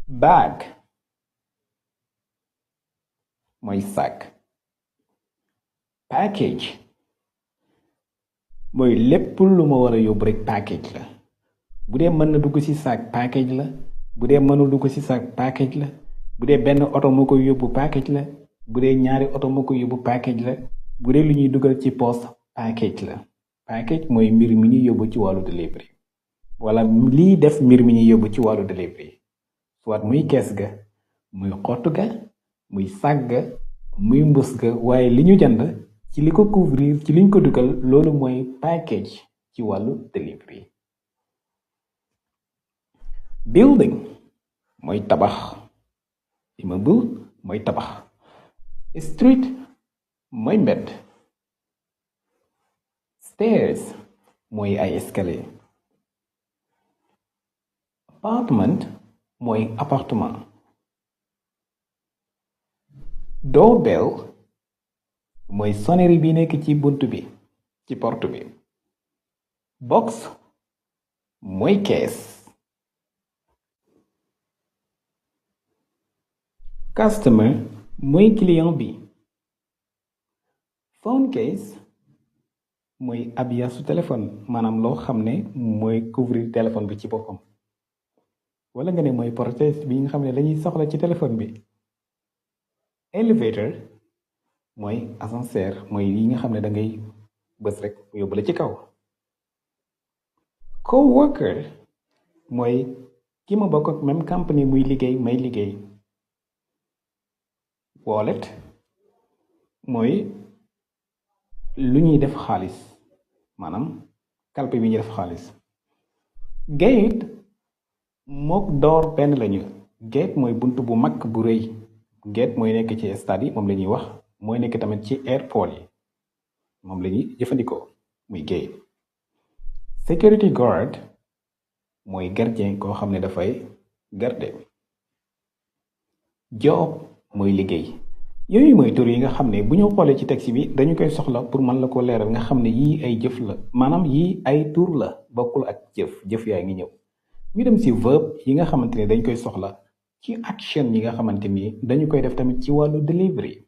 Bag mooy sac. Package mooy lépp lu ma war a yóbbu rek package la. bu dee mën na dugg ci sac package la. bu dee mënul dugg ci sac package la. bu dee benn oto moo koy yóbbu package la. bu dee ñaari oto moo koy yóbbu package la. bu dee lu ñuy dugal ci poste package la. package mooy mbir mi ñuy yóbbu ci wàllu delivery wala lii def mbir mi ñuy yóbbu ci wàllu delivery soit muy kees ga muy xottu ga muy sac ga muy mbus ga waaye li ñu jënd ci li ko couvrir ci liñ ko dugal loolu mooy package ci wàllu delivery. Building mooy tabax. Immeuble mooy tabax. Street mooy mbedd. Stairs mooy ay escalier. Apartment mooy appartement. Doorbell mooy sonnerie bi nekk ci bunt bi ci porte bi. Box mooy kees. Customer mooy client bi. Phone case mooy abiyaasu téléphone maanaam loo xam ne mooy couvrir téléphone bi ci boppam wala nga ne mooy protège bi nga xam ne dañuy soxla ci téléphone bi. Elevator mooy ascenseur mooy yi nga xam ne da ngay bës rek mu yóbbu la ci kaw. Coworker mooy ki ma bokk ak même compagnie muy liggéey may liggéey. Wallet mooy lu ñuy def xaalis maanaam kalpe bi ñuy def xaalis. Gate mook door benn lañu. Gate mooy bunt bu mag bu rëy. Gate mooy nekk ci stade yi moom la ñuy wax mooy nekk tamit ci airport yi moom la ñuy jëfandikoo muy gate. Security guard mooy gardien koo xam ne dafay garde. Job mooy liggéey. yooyu mooy tur yi nga xam ne bu ñu xoolee ci texte bi dañu koy soxla pour mën la ko leeral nga xam ne yii ay jëf la maanaam yii ay tur la bokkul ak jëf yaa ngi ñëw. ñu dem ci verb yi nga xamante ne dañ koy soxla ci action yi nga xamante ni dañu koy def tamit ci wàllu delivery.